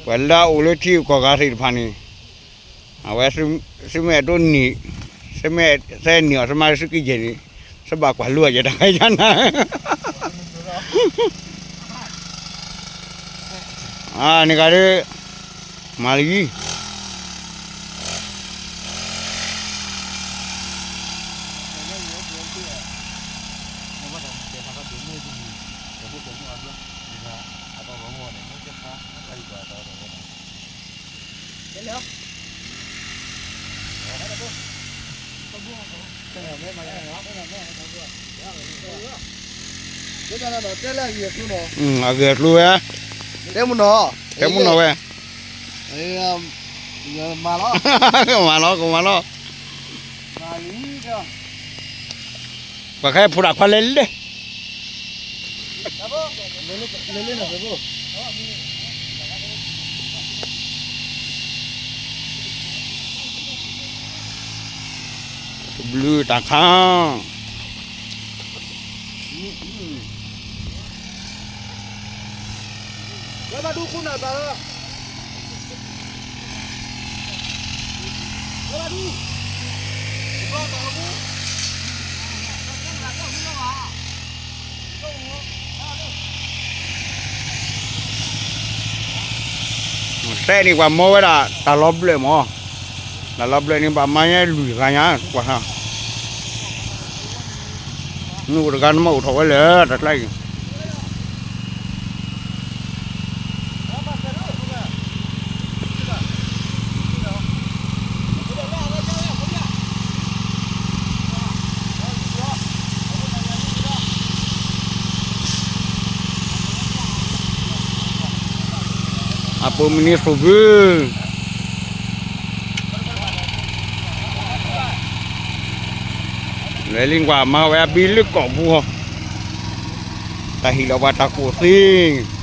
ပှၤလၢအအိၣ်လၢထံဂုၤကီၢ်ဂၤသ့ၣ်တဖၣ်န့ၣ်, အဝဲသုမ့ၢ်အဲၣ်ဒိးနံၤ, သုမ့ၢ်သဲနံၤအီၤ သုမၤသုကယဲၢ်န့ၣ်, သုဘၣ်ကွၢ်လိအယဲၢ်တၢ်ခါယါနၤ. အန့ၣ်ဂၤဒုး, မၤလံ. အဂဲၤကျိၤဝဲ, တဲမုၢ်နီၤဝဲ, မၤလီၤ, ကမၤလီၤ, ပှၤခဲဖိဒၣ်ခွါလဲၤလဲၣ်. တဘျုးတၢ်ခါ, စဲန့ၣ်ပှၤမၢဝဲဒၣ် တၢ်လီၤဘျၢၣ်မး, တၢ်လီၤဘျၢၣ်န့ၣ် ဘၣ်မၤညါလွံၢ်ဂၤညါ, ကွၢ်, မုၢ်အိၣ်တဂၤနမ့ၢ်အိၣ်ထီၣ်ဝဲလၢတၢ်ကျါအံၤ အပိာ်မုၣ်န့ၣ်သိၣ်ဘု, လဲၤလံကွၢ်မၤဝဲအဘံလၢကီၢ်ပူၤ, တၢ်ဟ့ၣ်လီၤပှၤတၢ်ကူၣ်သ့. ဒီးဂီၢ်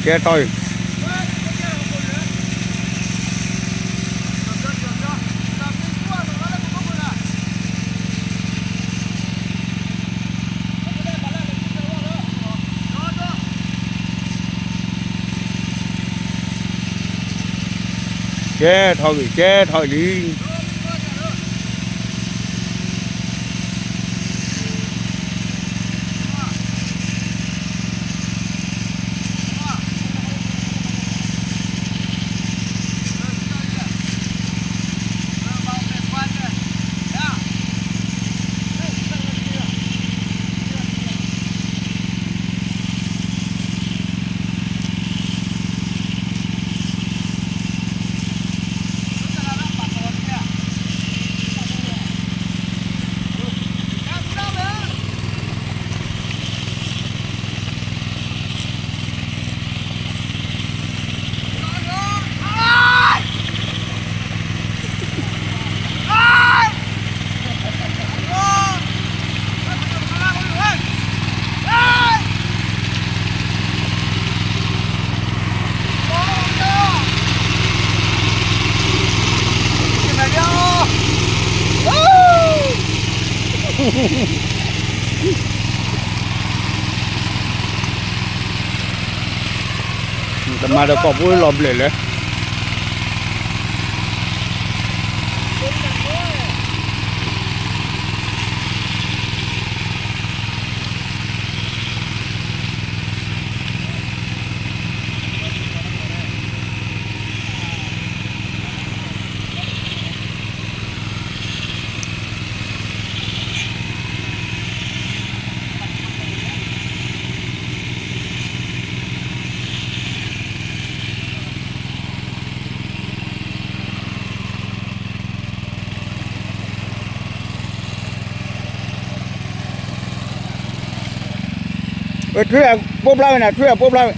ကဲထီၣ်အံၤ ကဲထီၣ်ဂ့ၤ ကဲထီၣ်လံ. တမၤဒီးကီၢ်ဖိလီၤဘျဲၣ်လၢ ထွံၣ်အပိၢ်ဖျါဝဲန့ၣ် ထွံၣ်အပိၢ်ဖျါဝဲ ဟဲ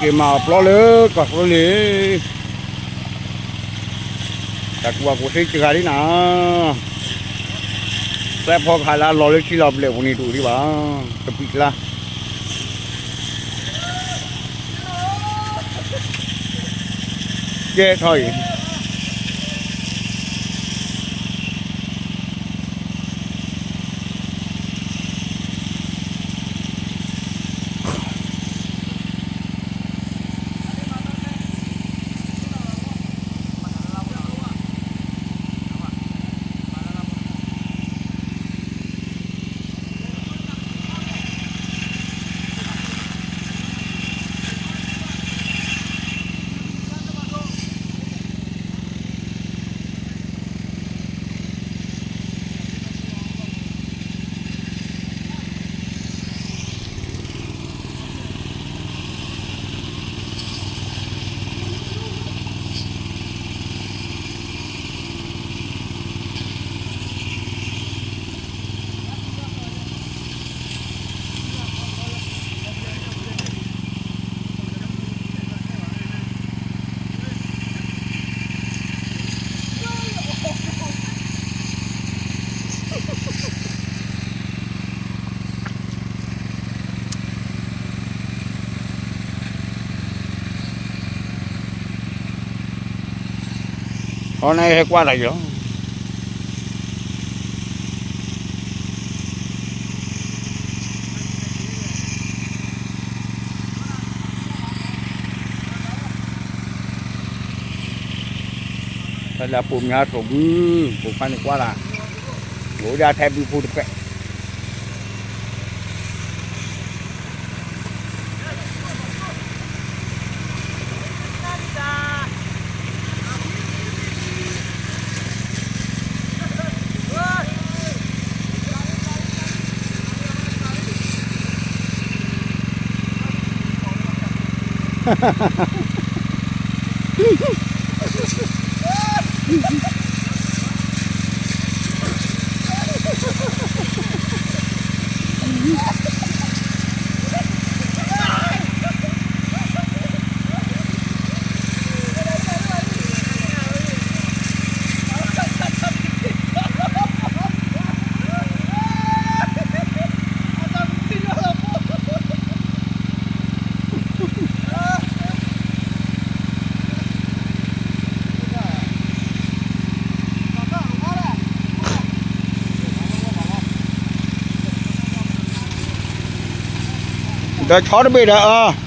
က့ၤမၤအီၤပျီလၢကီၢ်သူလ့ၤ, တၢ်ကူၣ်ဘၣ်ကူၣ်သ့စှၤလံနၤ, သဲဖီကဟးလၢအလီၢ်လၢထံလီၤဘျဲၣ်ပူၤန့ၣ်တအိၣ်ဒံးဘၣ်, တပံာ်ကျါ ကဲထီၣ်အံၤ အန့ၣ်ဟဲကွၢ်တၢ်ယီၤ ဖဲလၢအပိာ်မုၣ်အါထီၣ်ဘု, ပိာ်ခွါန့ၣ်ကွၢ်လၢ, အိၣ်ဒၣ်ထဲဘုဖိတပဲာ် ဒီးဆီတဘ့ၣ်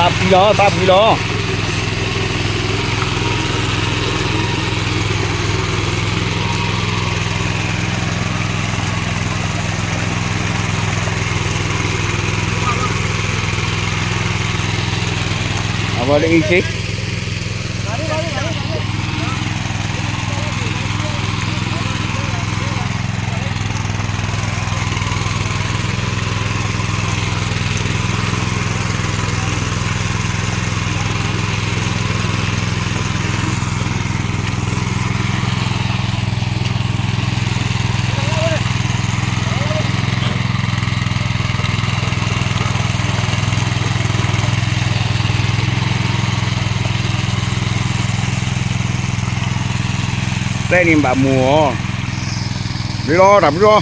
ဒီးအ သးပှံၤလီၤ သးပှံၤလီၤ. အဝဲလၢအံၤက့ ကျဲန့ၣ်ဘၣ်မိၢ်အီၤ, ဘျုးလီၤ တၢ်ဘျုးလီၤ.